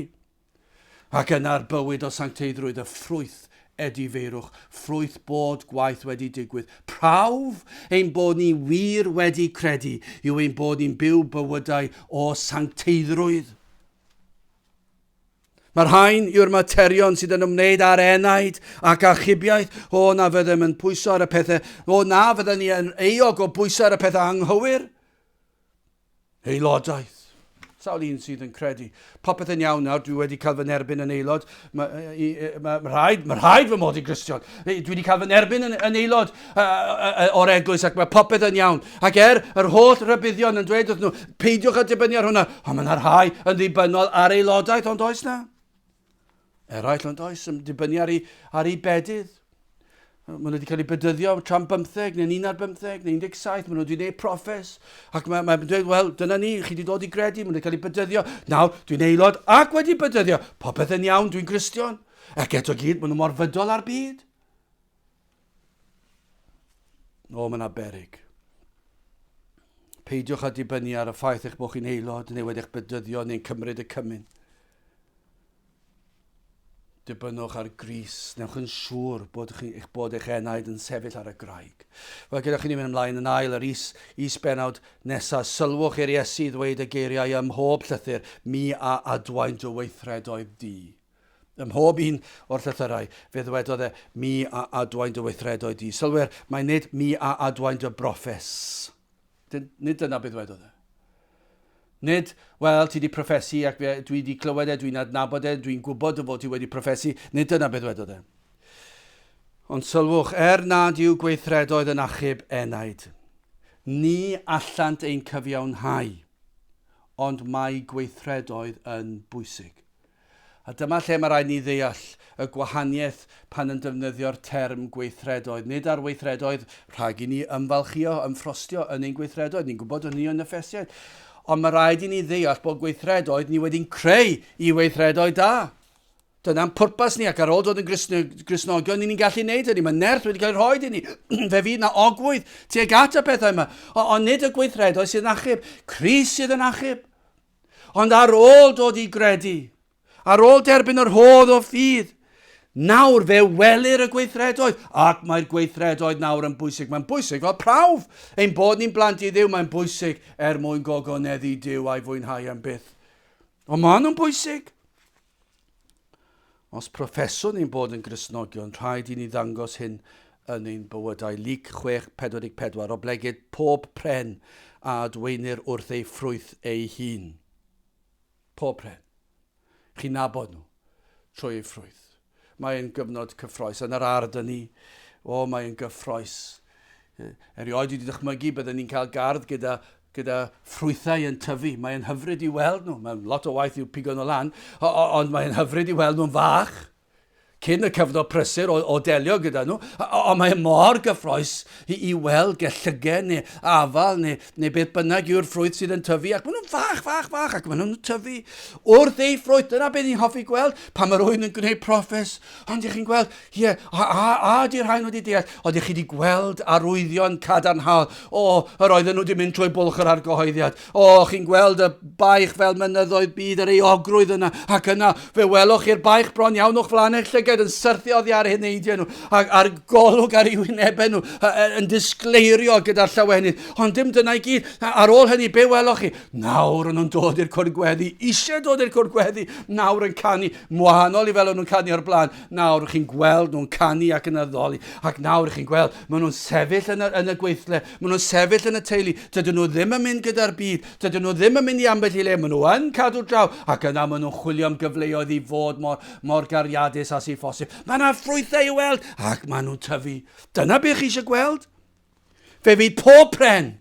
Ac yna'r bywyd o sancteiddrwydd, y ffrwyth edifeirwch, ffrwyth bod gwaith wedi digwydd. Prawf ein bod ni wir wedi credu yw ein bod ni'n byw bywydau o sancteiddrwydd. Mae'r rhain yw'r materion sydd yn ymwneud â'r enaid ac achubiaeth. O, na fyddem yn pwyso ar y pethau. O, na fyddem ni yn euog o bwyso ar y pethau anghywir. Aelodaeth. Sawl un sydd yn credu. Popeth yn iawn nawr, dwi wedi cael fy nerbyn yn aelod. Mae ma, ma rhaid, ma rhaid fy mod i'n Gristion. Dwi wedi cael fy nerbyn yn, yn aelod uh, o'r eglwys ac mae popeth yn iawn. Ac er yr holl rybuddion yn dweud wrth nhw, peidiwch â dibynnu ar hwnna, ond mae yna rhai yn ddibynnol ar aelodaeth, ond oes na? Eraill ond oes, yn dibynnu ar ei, ar ei bedydd. Maen nhw wedi cael eu bedyddio tra'n bymtheg, neu'n un ar bymtheg, neu 17, maen nhw wedi gwneud proffes. Ac mae'n mae dweud, wel, dyna ni, chi wedi dod i gredu, maen nhw wedi cael eu bedyddio. Nawr, dwi'n aelod ac wedi bedyddio. Popeth yn iawn, dwi'n Gristion. Ac eto gyd, maen nhw mor fydol ar byd. O, mae yna berig. Peidiwch â dibynnu ar y ffaith eich bod chi'n aelod neu wedi'ch bedyddio neu'n cymryd y cymun. Dibynnwch ar Grist, newch yn siŵr bod chi, eich bod eich enaid yn sefyll ar y graig. Wel, gyda chi ni'n mynd ymlaen yn ail yr is, is-benawd nesaf. Sylwch i'r Iesu ddweud y geiriau ym mhob llythyr, mi a adwaen dy weithredoedd di. Ym mhob un o'r llythyrau, fe ddwedodd e, mi a adwaen dy weithredoedd di. Sylwer, mae nid mi a adwaen dy broffes. Nid dyna beth ddwedodd e. Nid, wel, ti wedi proffesu ac fe, dwi wedi clywed e, dwi'n adnabod e, dwi'n gwybod dy fod ti wedi proffesu. Nid dyna beth ddwedodd e. Ond sylwch, er nad yw gweithredoedd yn achub enaid, ni allant ein cyfiawnhau, ond mae gweithredoedd yn bwysig. A dyma lle mae rhaid ni ddeall y gwahaniaeth pan yn defnyddio'r term gweithredoedd. Nid ar weithredoedd rhag i ni ymfalchïo, ymffrostio yn ein gweithredoedd. Ni'n gwybod hynny yn Effesiaid. Ond mae rhaid i ni ddeall bod gweithredoedd ni wedi'n creu i weithredoedd da. Dyna'n pwrpas ni ac ar ôl dod yn Gristnogion ni'n gallu gwneud hynny. Mae nerth wedi cael ei rhoi i ni. Fe fydd na ogwydd tuag at y pethau yma. Ond nid y gweithredoedd sydd yn achub. Crist sydd yn achub. Ond ar ôl dod i gredu, ar ôl derbyn yr rhodd o ffydd, nawr fe welir y gweithredoedd, ac mae'r gweithredoedd nawr yn bwysig. Mae'n bwysig fel prawf ein bod ni'n blant i Dduw, mae'n bwysig er mwyn gogoneddu Duw a'i fwynhau am byth. Ond maen nhw'n bwysig. Os proffeswn ein bod yn Gristnogion, rhaid i ni ddangos hyn yn ein bywydau. Luc 6:44, Oblegid pob pren a adweinir wrth ei ffrwyth ei hun. Pob pren. Chi'n nabod nhw trwy ei ffrwyth. Mae'n gyfnod cyffroes. Yn yr ardd yn ni, o, mae'n gyffroes. Erioed wedi dychmygu bydden ni'n cael gardd gyda, gyda ffrwythau yn tyfu. Mae'n hyfryd i weld nhw. Mae'n lot o waith i'w pigo nhw lan, ond mae'n hyfryd i weld nhw'n fach cyn y cyfnod prysur o, o delio gyda nhw, ond mae mor gyffroes i, i weld gellygen neu afal neu, neu beth bynnag yw'r ffrwyth sydd yn tyfu, ac maen nhw'n fach, fach, fach, ac maen nhw'n tyfu wrth ei ffrwyth. Dyna beth ni'n hoffi gweld pan mae rhywun yn gwneud proffes. Ond ych chi'n gweld, Ie, a, a, a ydy'r rhain wedi deall? Oeddech chi wedi gweld arwyddion cadarnhaol? O, yr oedden nhw wedi mynd trwy bwlch yr argyhoeddiad. O, chi'n gweld y baich fel mynyddoedd byd, yr euogrwydd yna, ac yna fe welwch chi'r baich bron iawn o'ch flaen eich llygad. llygaid yn syrthio oddi ar eu heneidiau nhw, ac a'r golwg ar eu wynebau nhw yn disgleirio gyda'r llawenydd. Ond dim dyna i gyd. Ar ôl hynny, be weloch chi? Nawr o'n nhw'n dod i'r cwrdd gweddi, eisiau dod i'r cwrdd gweddi, nawr yn canu, wahanol i fel o'n nhw'n canu o'r blaen. Nawr chi'n gweld nhw'n canu ac yn addoli, ac nawr chi'n gweld, maen nhw'n sefyll yn y, yn y gweithle, maen nhw'n sefyll yn y teulu, dydyn nhw ddim yn mynd gyda'r byd, dydyn nhw ddim yn mynd i ambell i le, maen nhw yn cadw draw, ac yna maen nhw'n chwilio am gyfleoedd i fod mor, mor gariadus â sy'n phosib. Mae yna ffrwythau i weld, ac maen nhw'n tyfu. Dyna beth chi eisiau gweld. Fe fydd pob pren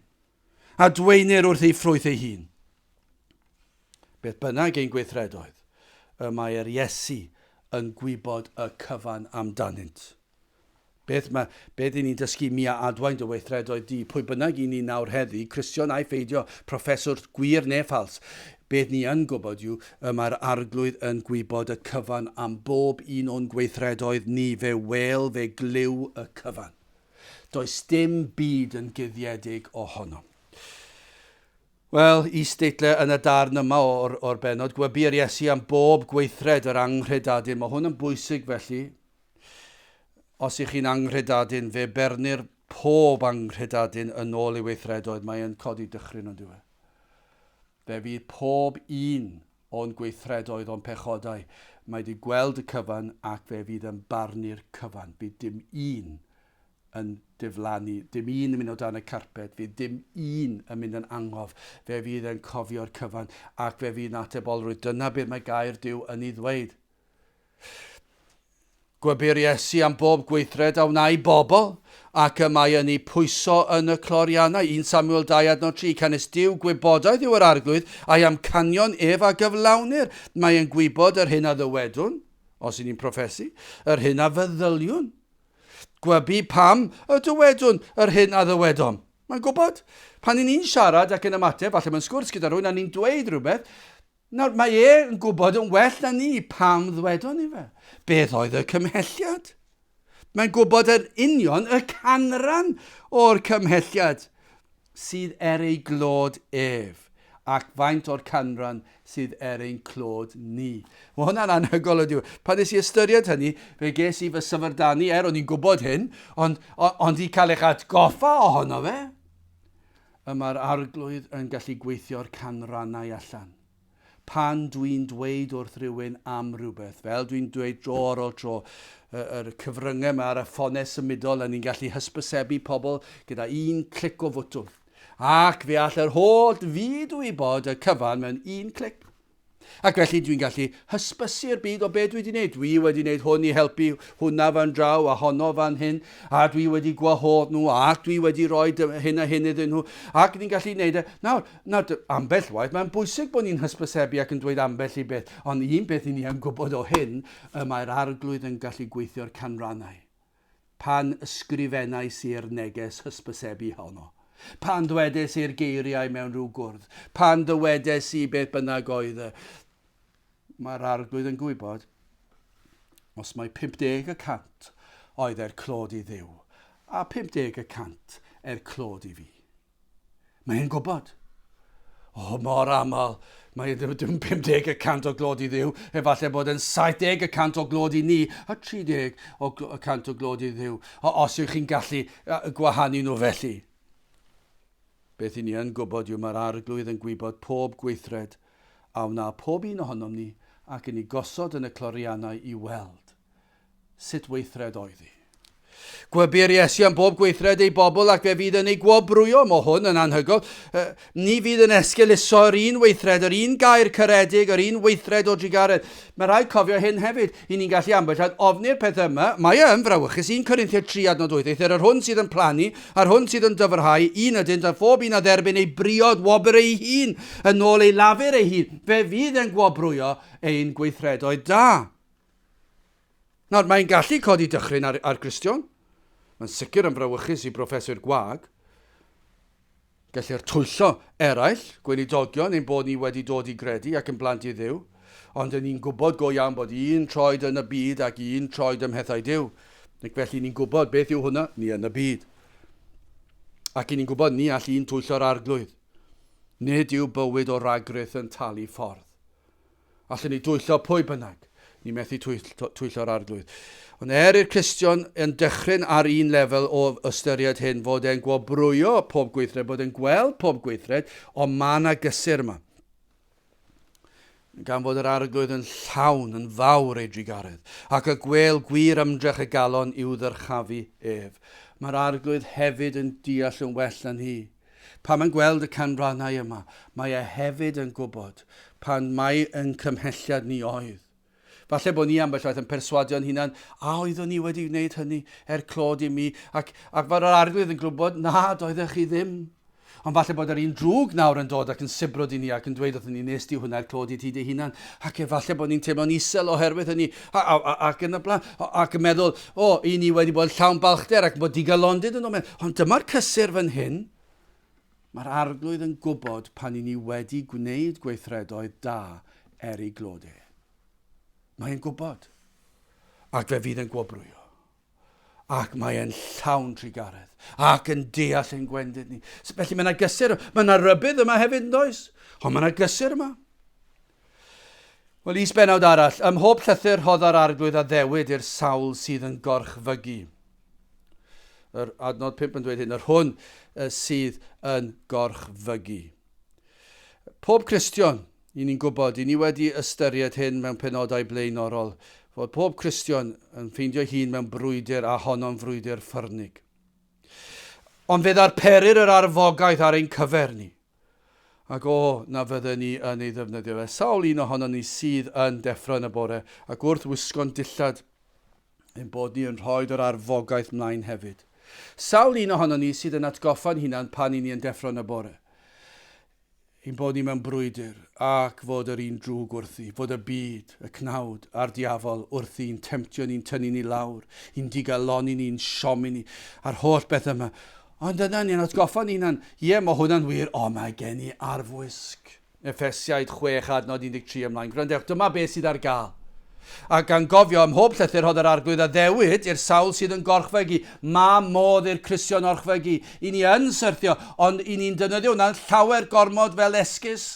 a dweinir wrth ei ffrwyth ei hun. Beth bynnag ein gweithredoedd, y mae yr Iesu yn gwybod y cyfan amdanynt. Beth mae, beth i ni'n dysgu mi a adwaen dy weithredoedd di, pwy bynnag i ni nawr heddi, Cristion ai pheidio, proffeswr gwir neu ffals, beth ni yn gwybod yw, y mae'r Arglwydd yn gwybod y cyfan am bob un o'n gweithredoedd ni, fe wel, fe glyw y cyfan. Does dim byd yn guddiedig ohonom. Wel, is-deitle yn y darn yma o'r, or bennod, gwybu yr Iesu am bob gweithred yr anghredadun. Mae hwn yn bwysig felly. Os ych chi'n anghredadun, fe bernir pob anghredadun yn ôl ei weithredoedd. Mae e'n codi dychryn ond yw e. Fe fydd pob un o'n gweithredoedd o'n pechodau. Mae wedi gweld y cyfan ac fe fydd yn barnu'r cyfan. Bydd dim un yn diflannu, dim un yn mynd o dan y carpet, fydd dim un yn mynd yn angof. Fe fydd yn cofio'r cyfan ac fe fydd yn atebolrwydd. Dyna beth mae gair Duw yn ei ddweud. Gwybir Iesu am bob gweithred a wna i bobl, ac y mae yn eu pwyso yn y cloriannau. 1 Samuel 2 adnod 3, Canys Duw gwybodaeth yw yr Arglwydd, a'i amcanion ef a gyflawnir. Mae yn gwybod yr hyn a ddywedwn, os y'n ni'n proffesu, yr hyn a feddyliwn. Gwybu pam y dywedwn yr hyn a ddywedom. Mae'n gwybod. Pan y'n ni'n siarad ac yn ymateb, falle mewn sgwrs gyda rhywun a ni'n dweud rhywbeth, Nawr, mae e yn gwybod yn well na ni pam ddwedon ni fe. Beth oedd y cymhelliad? Mae'n gwybod yn union y canran o'r cymhelliad sydd er ei glod ef, ac faint o'r canran sydd er ein clod ni. Mae hwnna'n anhygoel ydyw. E? Pan nes i ystyried hynny, fe ges i fy syfrdanu, er o'n i'n gwybod hyn, ond, ond i cael eich atgoffa ohono fe, Y mae'r Arglwydd yn gallu gweithio'r canrannau allan. Pan dwi'n dweud wrth rywun am rywbeth, fel dwi'n dweud dro ar ôl tro, yr cyfryngau yma ar y ffonau symudol, a ni'n gallu hysbysebu pobl gyda un clic o fwtwn. Ac fe all yr holl fyd wybod y cyfan mewn un clic. Ac felly dwi'n gallu hysbysu'r byd o be dwi wedi gwneud. Dwi wedi gwneud hwn i helpu hwnna fan draw a honno fan hyn, a dwi wedi gwahodd nhw, ac dwi wedi rhoi hyn a hyn iddyn nhw, ac ni'n gallu gwneud e. Nawr, nawr, ambell waith, mae'n bwysig bod ni'n hysbysebu ac yn dweud ambell i beth, ond un beth i ni yn gwybod o hyn, y mae'r Arglwydd yn gallu gweithio'r canrannau. Pan ysgrifennais i'r neges hysbysebu honno. Pan ddwedes i'r geiriau mewn rhyw gwrdd. Pan ddywedes i beth bynnag oedd y... Mae'r Arglwydd yn gwybod os mae 50 y cant oedd er clod i Dduw, a 50 y cant er clod i fi. Mae e'n gwybod. O, mor aml, mae e ddim 50 y cant o glod i Dduw, efallai bod yn 70 y cant o glod i ni, a 30 o y cant o glod i Dduw, o, os yw'ch chi'n gallu gwahanu nhw felly. Beth i ni yn gwybod yw mae'r Arglwydd yn gwybod pob gweithred a wna pob un ohonom ni ac yn ei gosod yn y cloriannau i weld Sut weithred oedd hi? Gwybir Iesu am bob gweithred ei bobl ac fe fydd yn ei gwobrwyo. Mae hwn yn anhygoel. Ni fydd yn esgeuluso yr un weithred, yr un gair caredig, yr un weithred o drugaredd. Mae rhaid cofio hyn hefyd. I ni'n gallu ambell waith ofni'r peth yma. Mae e yn frawychus. 1 Corinthiaid 3 adnod 8. Eithr yr hwn sydd yn plannu a'r hwn sydd yn dyfrhau, un ydynt, a phob un a dderbyn ei briod wobr ei hun, yn ôl ei lafur ei hun. Fe fydd e'n gwobrwyo ein gweithredoedd da. Nawr, mae'n gallu codi dychryn ar, ar Gristion. Mae'n sicr yn frawychus i broffeswyr gwag. Gellir twyllo eraill, gweinidogion, ein bod ni wedi dod i gredu ac yn blant i Dduw, ond yn ni'n gwybod go iawn bod un troed yn y byd ac un troed ym mhethau Duw. Ac felly ni'n gwybod beth yw hwnna, ni yn y byd. Ac i ni'n gwybod ni all un twyllo'r Arglwydd. Nid yw bywyd o ragrith yn talu ffordd. Allwn ni dwyllo pwy bynnag. Ni methu twyllo'r arglwydd. Ond er i'r Cristion yn dychryn ar un lefel o ystyried hyn, fod e'n gwobrwyo pob gweithred, bod e'n gweld pob gweithred, ond mae yna gysur yma. Gan fod yr arglwydd yn llawn, yn fawr ei drugaredd, ac y gwêl gwir ymdrech y galon i'w ddyrchafu ef. Mae'r arglwydd hefyd yn deall yn well na ni. Pan mae'n gweld y canrannau yma, mae e hefyd yn gwybod pan mai yn cymhelliad ni oedd. Falle bod ni ambell waith yn perswadio'n hunan, a oeddwn ni wedi gwneud hynny er clod i mi, ac, ac mae'r arglwydd yn gwybod na, doeddech chi ddim. Ond falle bod yr un drwg nawr yn dod ac yn sibrwd i ni ac yn dweud wrthyn ni, nes di hwnna er clod i ti dy hunan. Ac efallai bod ni'n teimlo'n isel oherwydd hynny, a, a, a, ac yn y blaen, ac yn meddwl, o, i ni wedi bod llawn balchder ac bod digalondid yn dod. Ond dyma'r cysur fan hyn. Mae'r arglwydd yn gwybod pan i ni wedi gwneud gweithredoedd da er ei glod e. Mae'n gwybod. Ac fe fydd yn gwobrwyo. Ac mae e'n llawn trugaredd. Ac yn deall ein gwendid ni. Felly mae yna gysur, mae yna rybudd yma hefyd yn does? Ond mae yna gysur yma. Wel, is benawd arall. Ym mhob llythyr rhodda'r arglwydd addewid i'r sawl sydd yn gorchfygu. Yr adnod 5 yn dweud hyn, yr hwn sydd yn gorchfygu. Pob Cristion, i ni'n gwybod, i ni wedi ystyried hyn mewn penodau blaenorol, fod pob Cristion yn ffeindio hun mewn brwydr a honno'n frwydr ffyrnig. Ond fe ddarperir yr arfogaeth ar ein cyfer ni. Ac o, na fydden ni yn ei ddefnyddio fe. Sawl un ohonon ni sydd yn deffro yn y bore ac wrth wisgo'n dillad ein bod ni yn rhoi yr arfogaeth mlaen hefyd. Sawl un ohonon ni sydd yn atgoffa'n hunan pan i ni yn deffro yn y bore ein bod ni mewn brwydr ac fod yr un drwg wrthi, fod y byd, y cnawd a'r diafol wrthi'n temtio ni'n tynnu ni lawr, i'n digalonni ni'n siomi ni, a'r holl beth yma. Ond yna ni'n atgoffa'n hunan, ie, mae hwnna'n wir, ond mae gen i arfwisg. Effesiaid 6 adnod 13 ymlaen. Gwrandewch, dyma beth sydd ar gael. A gan gofio ym mhob llythyr rhodd yr arglwydd addewid i'r sawl sydd yn gorchfygu. Mae modd i'r Cristion orchfygu. I ni yn syrthio, ond i ni'n defnyddio hwnna'n llawer gormod fel esgus.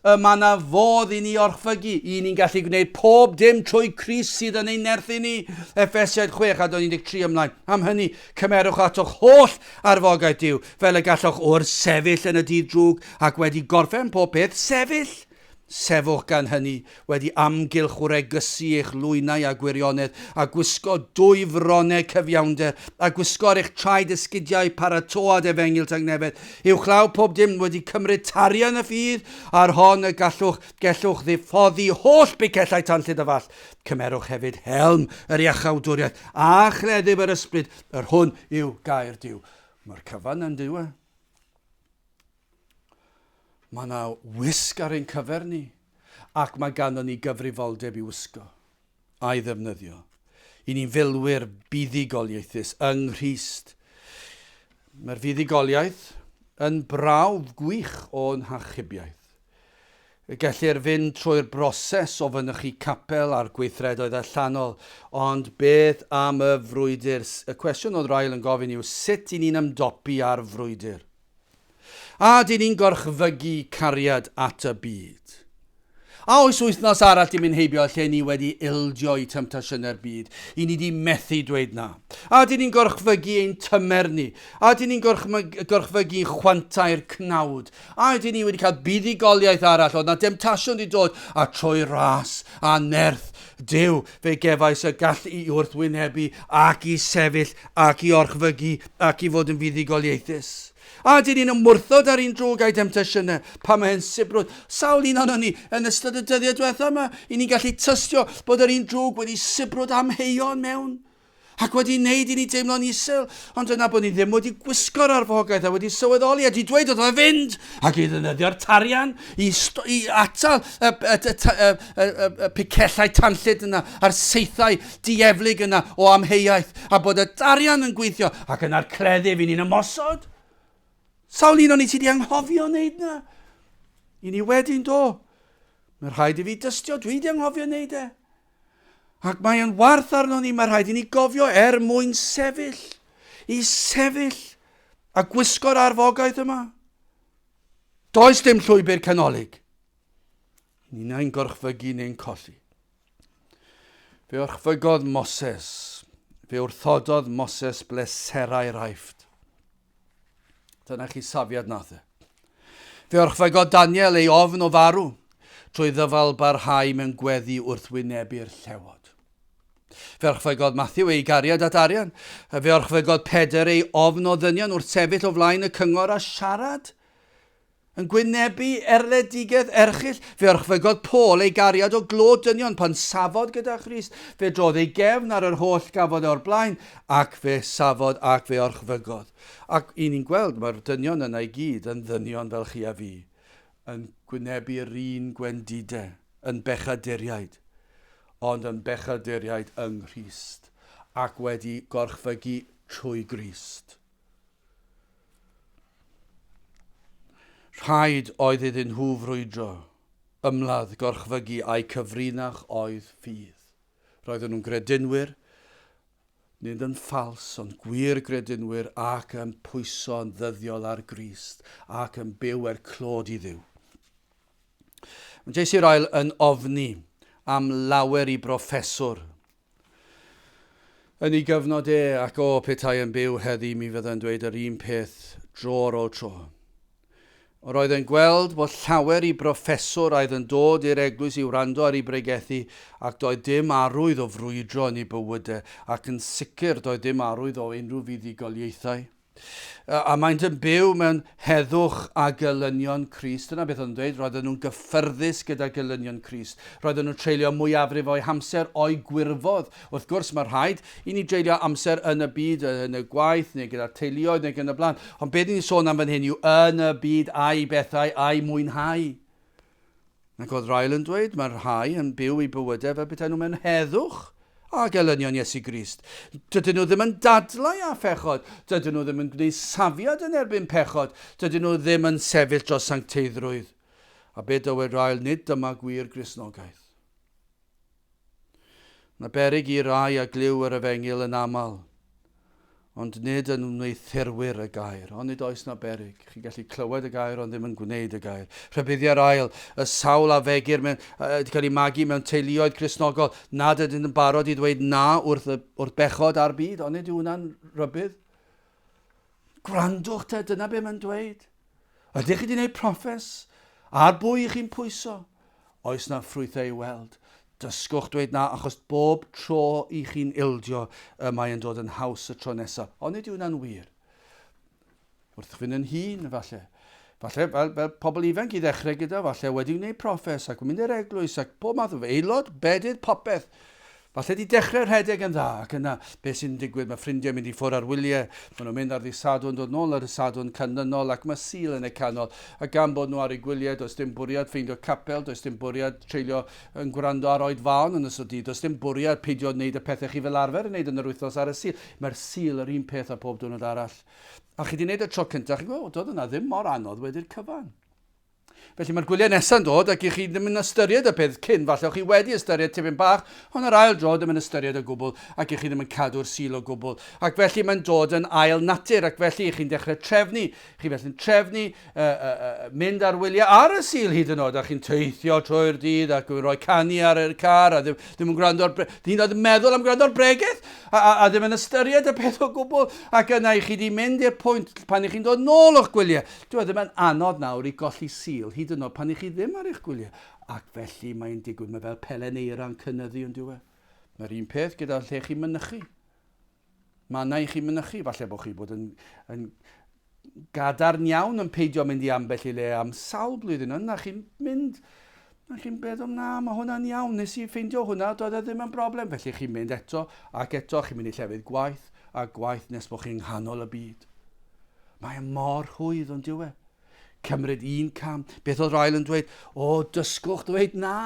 Y mae yna fodd i ni orchfygu. I ni'n gallu gwneud pob dim trwy Crist sydd yn ein nerthu ni. Effesiaid 6 adnod 13 ymlaen. Am hynny, cymerwch atoch holl arfogaeth Duw, fel y gallwch wrthsefyll yn y dydd drwg, ac wedi gorffen pob peth, sefyll. Sefwch gan hynny, wedi amgylch wregysu eich lwynau â gwirionedd, a gwisgo dwyfronnau cyfiawnder, a gwisgo ar eich traed esgidiau paratoad efengyl tangnefedd, uwchlaw pob dim wedi cymryd tarian y ffydd, a'r hon y gallwch, gellwch ddiffoddi holl bicellau tanllyd y fall. Cymerwch hefyd helm yr iachawdwriaeth, a chleddyf yr ysbryd, yr hwn yw gair Duw. Mae'r cyfan yn Duw e. Mae yna wisg ar ein cyfer ni, ac mae ganddo ni gyfrifoldeb i wisgo a'i ddefnyddio. I ni'n filwyr buddugoliaethus yng Nghrist. Mae'r fuddugoliaeth yn brawf gwych o'n hachubiaeth. Gellir fynd trwy'r broses o fynychu capel a'r gweithredoedd allanol, ond beth am y frwydr? Y cwestiwn oedd Ryle yn gofyn yw sut i ni'n ymdopi â'r frwydr? A dyn ni'n gorchfygu cariad at y byd? A oes wythnos arall di mynd heibio lle ni wedi ildio i temtasiynau'r byd, i ni di methu dweud na? A dyn ni'n gorchfygu ein tymer ni? A dyn ni'n gorchfygu chwantau'r cnawd? A ydyn ni wedi cael buddugoliaeth arall? Oedd na demtasiwn di dod a trwy ras a nerth Duw fe gefais y gallu i wrthwynebu ac i sefyll ac i orchfygu ac i fod yn fuddugoliaethus. A ydyn ni'n ymwrthod ar un drwg a'i demtasiynau pan mae e'n sibrwd? Sawl un ohonon ni yn ystod y dyddiau diwetha yma, i ni'n gallu tystio bod yr un drwg wedi sibrwd amheuon mewn ac wedi wneud i ni deimlo'n isel, ond yna bod ni ddim wedi gwisgo'r arfogaeth a wedi sylweddoli a di dweud wrtho fe fynd ac i ddefnyddio'r tarian i, i atal y, y, y, y, y, y, y picellau tanllyd yna a'r saethau dieflig yna o amheuaeth a bod y darian yn gweithio ac yna'r cleddyf i ni'n ymosod. Sawl un o'n i ti di anghofio wneud na? I ni wedyn do. Mae rhaid i fi dystio, dwi di anghofio wneud e. Ac mae yn warth arno ni, mae rhaid i ni gofio er mwyn sefyll, i sefyll a gwisgo'r arfogaeth yma. Does dim llwybr canolig. Ni'n gorchfygu neu'n colli. Fe orchfygodd Moses, fe wrthododd Moses bleserau'r Aifft. Dyna chi safiad nath e. Fe orchfygodd Daniel ei ofn o farw trwy ddyfal barhau mewn gweddi wrth wynebu'r llewod. Fe orchfygodd Matthew ei gariad at arian. Fe orchfygodd Pedr ei ofn o ddynion wrth sefyll o flaen y cyngor a siarad. Yn gwynebu erledigaeth erchyll, fe orchfygodd Paul ei gariad o glod dynion pan safodd gyda Christ. Fe drodd ei gefn ar yr holl gafodd e o'r blaen, ac fe safodd ac fe orchfygodd. Ac i ni'n gweld, mae'r dynion yna i gyd yn ddynion fel chi a fi, yn gwynebu'r un gwendidau, yn bechaduriaid, ond yn bechaduriaid yng Nghrist, ac wedi gorchfygu trwy Grist. Rhaid oedd iddyn nhw frwydro, ymladd, gorchfygu a'u cyfrinach oedd ffydd. Roedden nhw'n gredinwyr, nid yn ffals, ond gwir gredinwyr ac yn pwyso'n ddyddiol ar Grist ac yn byw er clod i Dduw. Mae J.C. Ryle yn ofni am lawer i broffeswr Yn ei gyfnod e, ac o, petai yn byw heddi mi fydde'n dweud yr un peth dro ar ôl tro. Yr oedd e'n gweld bod llawer i broffeswr oedd yn dod i'r eglwys i wrando ar ei bregethu ac doedd dim arwydd o frwydro yn eu bywydau ac yn sicr doedd dim arwydd o unrhyw fuddugoliaethau. A maent yn byw mewn heddwch a gelynion Crist. Dyna beth oedd yn dweud, roedden nhw'n gyffyrddus gyda gelynion Crist. Roedden nhw'n treulio mwyafrif o'u hamser o'u gwirfodd. Wrth gwrs, mae rhaid i ni dreulio amser yn y byd, yn y gwaith, neu gyda'r teuluoedd, neu yn y blaen. Ond beth ni'n sôn am fan hyn yw yn y byd a'i bethau a'i mwynhau. Ac oedd Ryle yn dweud, mae rhai yn byw eu bywydau fel petai nhw mewn heddwch â gelynion Iesu Grist. Dydyn nhw ddim yn dadlau â phechod, dydyn nhw ddim yn gwneud safiad yn erbyn pechod, dydyn nhw ddim yn sefyll dros sancteiddrwydd. A be dywed Ryle, nid dyma gwir Gristnogaeth. Mae beryg i rai a glyw yr efengyl yn aml, ond nid yn wneuthurwyr y gair. Ond nid oes na beryg. Chi'n gallu clywed y gair ond ddim yn gwneud y gair. Rhybuddia'r ail, y sawl a fegir mewn, uh, cael ei magu mewn teuluoedd Cristnogol, nad ydyn yn barod i ddweud na wrth, y, wrth bechod a'r byd, ond nid yw hwnna'n rhybudd. Gwrandwch te, dyna be mae'n dweud. Ydych chi wedi gwneud proffes? Ar bwy i chi'n pwyso? Oes na ffrwythau i weld? Dysgwch dweud na, achos bob tro i chi'n ildio, y mae yn dod yn haws y tro nesaf. Ond nid yw hwnna'n wir. Wrth fynd yn hŷn, falle. Falle, fel, fel pobl ifanc i ddechrau gyda, falle wedi gwneud proffes ac yn mynd i'r eglwys ac pob math o aelod, bedydd, popeth. Falle 'di dechrau rhedeg yn dda ac yna beth sy'n digwydd, mae ffrindiau mynd i ffwrdd ar wyliau, maen nhw'n mynd ar ddydd Sadwrn, dod nôl ar y Sadwrn canlynol ac mae Sul yn y canol a gan bod nhw ar eu gwyliau does dim bwriad ffeindio capel, does dim bwriad treulio yn gwrando ar oedfaon yn ystod dydd, does dim bwriad peidio wneud y pethau chi fel arfer yn wneud yn yr wythnos ar y Sul. Mae'r Sul yr un peth â pob diwrnod arall. A chi 'di wneud y tro cyntaf, chi'n gwybod, doedd yna ddim mor anodd wedi'r cyfan. Felly mae'r gwyliau nesau'n dod ac i chi ddim yn ystyried y peth cyn, falle o'ch chi wedi ystyried tipyn bach, ond yr ail dro ddim yn ystyried o gwbl ac i chi ddim yn cadw'r Sul o gwbl. Ac felly mae'n dod yn ail natur ac felly i chi'n dechrau trefnu, chi felly'n trefnu uh, uh, uh, mynd ar wyliau ar y Sul hyd yn oed a chi'n teithio trwy'r dydd ac yn rhoi canu ar y car a ddim, ddim yn gwrando ar, hyd yn oed yn meddwl am gwrando ar bregeth a, a, a ddim yn ystyried y peth o gwbl ac yna i chi wedi mynd i'r pwynt pan i chi'n dod nôl o'ch gwyliau Dyw e ddim yn anodd nawr i golli Sul, hyd yn oed pan 'y chi ddim ar eich gwyliau. Ac felly mae'n digwydd, mae fel pelen eira yn cynyddu yn dyw e. Mae'r un peth gyda lle chi'n mynychu. Mannau i chi'n mynychu, falle bod chi bod yn, yn gadarn iawn yn peidio mynd i ambell i le am sawl blwyddyn. Yna chi'n mynd, a chi'n meddwl, na, mae hwnna'n iawn, nes i ffeindio hwnna, doedd e ddim yn broblem. Felly chi'n mynd eto ac eto, chi'n mynd i llefydd gwaith a gwaith nes bod chi'n nghanol y byd. Mae e mor rhwydd, ond dyw e? Cymryd un cam. Beth oedd Ryle yn dweud? O, dysgwch ddweud na.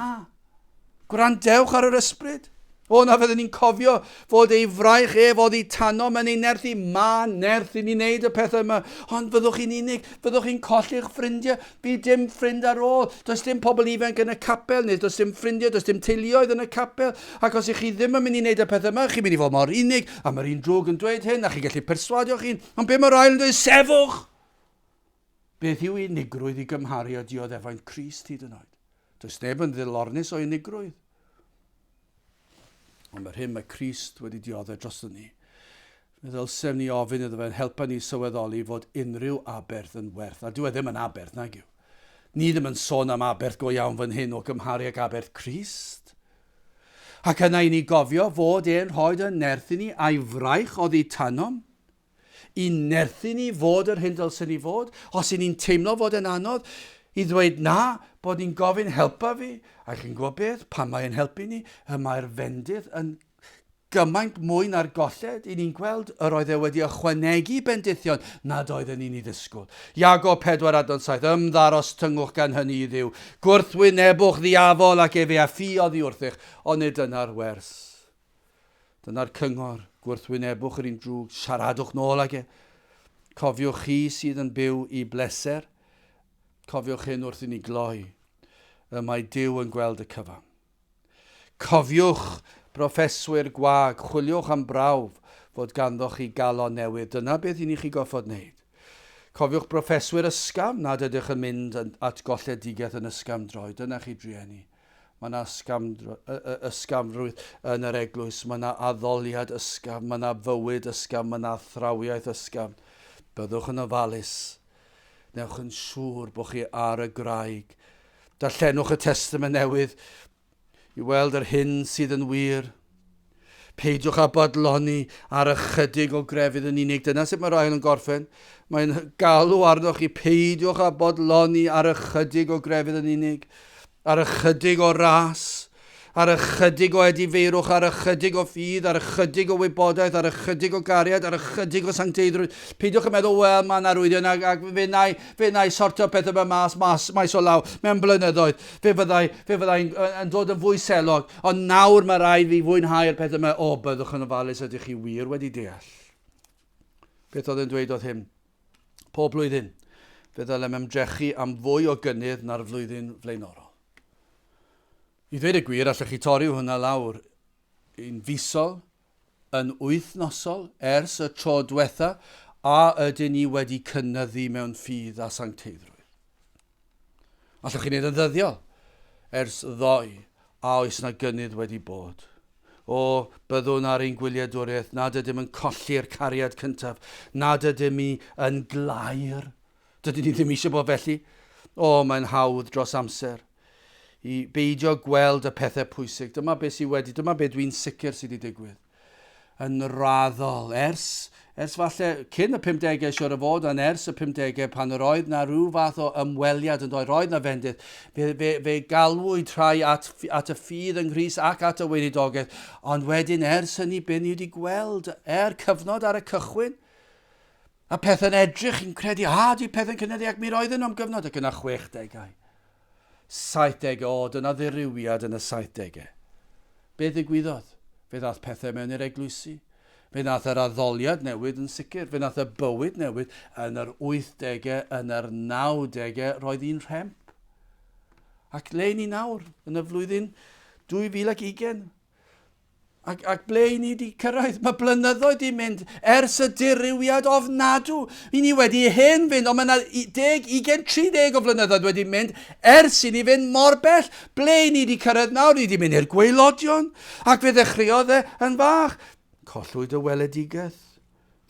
Gwrandewch ar yr ysbryd. O, na fyddwn ni'n cofio fod ei fraich ef oddi tanom yn ei nerthu. Mae nerth i ni wneud y pethau yma. Ond fyddwch chi'n unig, fyddwch chi'n colli'ch ffrindiau. Fydd dim ffrind ar ôl. Does dim pobl ifanc yn y capel, neu does dim ffrindiau, does dim teuluoedd yn y capel. Ac os ych chi ddim yn mynd i wneud y pethau yma, chi'n mynd i fod mor unig, a mae'r un drwg yn dweud hyn, a chi'n gallu perswadio chi'n. Ond be mae'r ail yn dweud? Sefwch! Beth yw unigrwydd i gymharu â dioddefaint Crist hyd yn oed? Does neb yn ddilornus o unigrwydd. Ond mae'r hyn mae Crist wedi dioddef drosto ni. Fe ddylsem ni ofyn iddo fe'n helpa ni sylweddoli fod unrhyw aberth yn werth. A dyw e ddim yn aberth, nag yw. Ni ddim yn sôn am aberth go iawn fan hyn o gymharu ag aberth Crist. Ac yna i ni gofio fod e'n rhoi yn nerth i ni a'i fraich oddi tanom. I nerthu ni fod yr hyn dylsen ni fod, os y'n ni'n teimlo fod e'n anodd, i ddweud na, bod ni'n gofyn helpa fi, a chi'n gwybod beth, pan mae e'n helpu ni, y mae'r fendith yn gymaint mwy na'r golled, i ni'n gweld yr oedd e wedi ychwanegu bendithion nad oedden ni'n ei ddisgwyl. Iago 4 adnod 7, ymddaros tyngwch gan hynny i Dduw, gwrthwynebwch ddiafol ac efe a ffi oddi wrthych, onid dyna'r wers. Dyna'r cyngor, gwrthwynebwch yr un drwg, siaradwch nôl ag e. Cofiwch chi sydd yn byw i bleser, cofiwch hyn wrth i ni gloi, y mae Duw yn gweld y cyfan. Cofiwch, broffeswyr gwag, chwiliwch am brawf fod ganddoch chi galon newydd, dyna beth i ni chi gorfod wneud. Cofiwch broffeswyr ysgafn nad ydych yn mynd at golledigaeth yn ysgafn droi, dyna chi drueni. Mae yna ysgafnrwydd yn yr eglwys, mae yna addoliad ysgafn, mae yna fywyd ysgafn, mae yna athrawiaeth ysgafn. Byddwch yn ofalus. Newch yn siŵr bod chi ar y graig. Darllenwch y Testament Newydd i weld yr hyn sydd yn wir. Peidiwch â bodloni ar ychydig o grefydd yn unig. Dyna sut mae'r ail yn gorffen. Mae'n galw arnoch chi, peidiwch â bodloni ar ychydig o grefydd yn unig, ar ychydig o ras, ar ychydig o edifeirwch, ar ychydig o ffydd, ar ychydig o wybodaeth, ar ychydig o gariad, ar ychydig o sancteiddrwydd. Peidiwch yn meddwl, wel, mae yna arwyddion ac, ac fe wna i, fe wna i sortio pethau yma mas, mas, maes o law mewn blynyddoedd. Fe fyddai, fe fyddai'n yn dod yn fwy selog. Ond nawr mae rhaid fi fwynhau'r peth yma. O, byddwch yn ofalus, ydych chi wir wedi deall? Beth oedd yn dweud oedd hyn? Pob blwyddyn, fe ddylem ymdrechu am fwy o gynnydd na'r flwyddyn flaenorol. I ddweud y gwir, allwch chi torri hwnna lawr yn fisol, yn wythnosol, ers y tro diwetha, a ydyn ni wedi cynyddu mewn ffydd a sancteiddrwydd? Allwch chi wneud yn ddyddiol? Ers ddoe, a oes na gynnydd wedi bod? O, byddwn ar ein gwyliadwriaeth nad ydym yn colli'r cariad cyntaf, nad ydym i yn glaer. Dydyn ni ddim eisiau bod felly. O, mae'n hawdd dros amser i beidio gweld y pethau pwysig. Dyma beth sydd wedi, dyma beth dwi'n sicr sydd wedi digwydd. Yn raddol, ers, ers falle cyn y 50au siwr o fod, ond ers y 50au pan yr oedd na rhyw fath o ymweliad yn dod, roedd na fendith, fe, fe, fe galwyd rhai at, at y ffydd yng Nghrist ac at y weinidogaeth, ond wedyn ers hynny be ni wedi gweld, er cyfnod ar y cychwyn, a pethau'n edrych, chi'n credu, a, di pethau'n cynyddu ac mi roedden nhw am gyfnod, ac yna 60au. 70au, o, dyna ddirywiad yn y 70au. Be ddigwyddodd? Fe ddaeth pethau mewn i'r eglwysi. Fe ddaeth yr addoliad newid yn sicr. Fe ddaeth y bywyd newid yn yr 80au, yn yr 90au, roedd un rhemp. Ac le ni nawr, yn y flwyddyn 2020? Ac, ac ble i ni wedi cyrraedd? Mae blynyddoedd wedi mynd ers y dirywiad ofnadw. I ni wedi hen fynd, ond mae yna 10, 20, 30 o flynyddoedd wedi mynd ers i ni fynd mor bell. Ble i ni wedi cyrraedd nawr? Ni wedi mynd i'r gwaelodion. Ac fe ddechreuodd e yn fach. Collwyd y weledigaeth.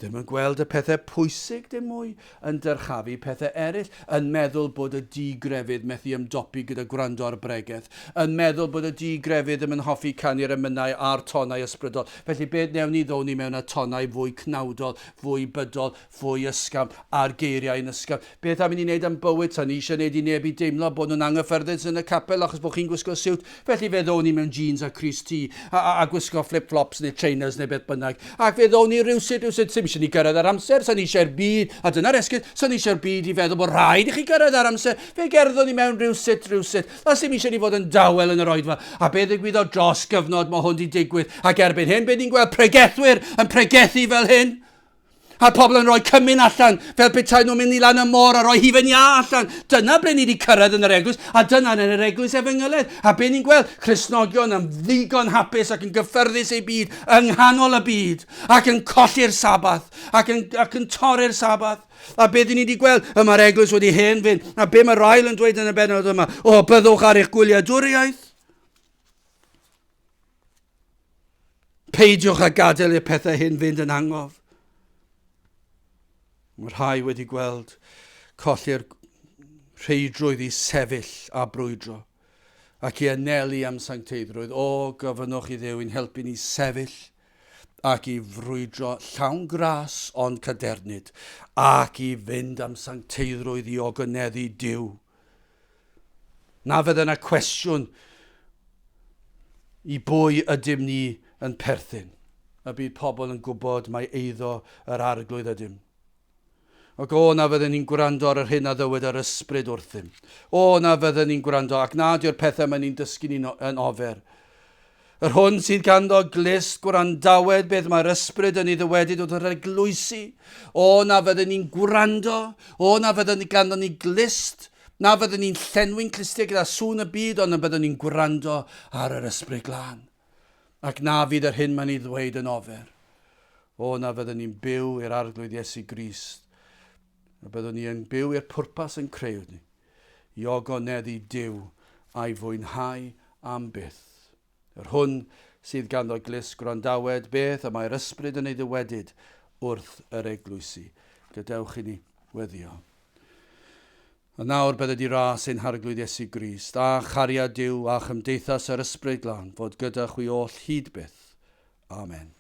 Ddim yn gweld y pethau pwysig dim mwy, yn dyrchafu pethau eraill, yn meddwl bod y di-grefydd methu ymdopi gyda gwrando ar bregeth, yn meddwl bod y di-grefydd ddim yn hoffi canu'r emynau a'r tonau ysbrydol. Felly beth wnewn ni? Ddown ni mewn â tonau fwy cnawdol, fwy bydol, fwy ysgafn, a'r geiriau yn ysgafn. Beth am i ni wneud am bywyd? Sa ni eisiau wneud i neb i deimlo bod nhw'n anghyffyrddus yn y capel achos bod chi'n gwisgo siwt. Felly fe ddown ni mewn jeans a crys-T a, a, a gwisgo flip-flops neu trainers neu beth bynnag. Ac fe ddown ni rywsut, rywsut, sim eisiau ni gyrraedd ar amser, sa ni eisiau'r byd, a dyna'r esgus, sa ni eisiau'r byd i feddwl bod rhaid i chi gyrraedd ar amser. Fe gerddwn ni mewn rywsut, rywsut. A sim eisiau ni fod yn dawel yn yr oedfa. A be ddigwyddodd dros gyfnod mae hwn di digwydd. Ac erbyn hyn, be ni'n gweld pregethwyr yn pregethu fel hyn. A'r pobl yn rhoi cymun allan, fel petai nhw'n mynd i lan y môr a rhoi hufen iâ allan. Dyna ble ni wedi cyrraedd yn yr eglwys, a dyna yn yr eglwys efengylaidd. A be ni'n gweld? Cristnogion yn ddigon hapus ac yn gyffyrddus eu byd yng nghanol y byd, ac yn colli'r Sabath, ac yn, ac yn torri'r Sabath. A be dyn ni wedi gweld? Y mae'r eglwys wedi hen fynd. A be mae Ryle yn dweud yn y bennod yma? O, byddwch ar eich gwyliadwriaeth. Peidiwch â gadael i'r pethau hyn fynd yn angof. Mae rhai wedi gweld colli'r rheidrwydd i sefyll a brwydro ac i anelu am sancteiddrwydd. O, gofynnwch i Dduw i'n helpu ni sefyll ac i frwydro llawn gras ond cadernid ac i fynd am sancteiddrwydd i ogoneddu Duw. Na fydd yna cwestiwn i bwy ydym ni yn perthyn, y bydd pobl yn gwybod mai eiddo yr Arglwydd ydym. Ac o, na fydden ni'n gwrando ar yr hyn a ddywed yr Ysbryd wrthym. O, na fydden ni'n gwrando, ac nad yw'r pethau mae'n ni'n dysgu ni'n yn ofer. Yr hwn sydd ganddo glust gwrandawed beth mae'r ysbryd yn ei ddywedyd wrth yr eglwysi. O, na fydden ni'n gwrando. O, na fydden ni ganddo ni glust. Na fydden ni'n llenwi'n clustiau gyda sŵn y byd, ond y byddwn ni'n gwrando ar yr ysbryd glân. Ac na fydd yr hyn mae'n ei ddweud yn ofer. O, na fydden ni'n byw i'r Arglwydd Iesu Grist. A byddwn ni yn byw i'r pwrpas yn creu ni. I ogoneddu Duw a'i fwynhau am byth. Yr hwn sydd ganddo glust gwrandawed beth y mae'r Ysbryd yn ei ddywedyd wrth yr eglwysi. Gadewch i ni weddio. A nawr bydded i ras ein Harglwydd Iesu Grist, a chariad Duw, a chymdeithas yr Ysbryd Glân, fod gyda chwi oll hyd byth. Amen.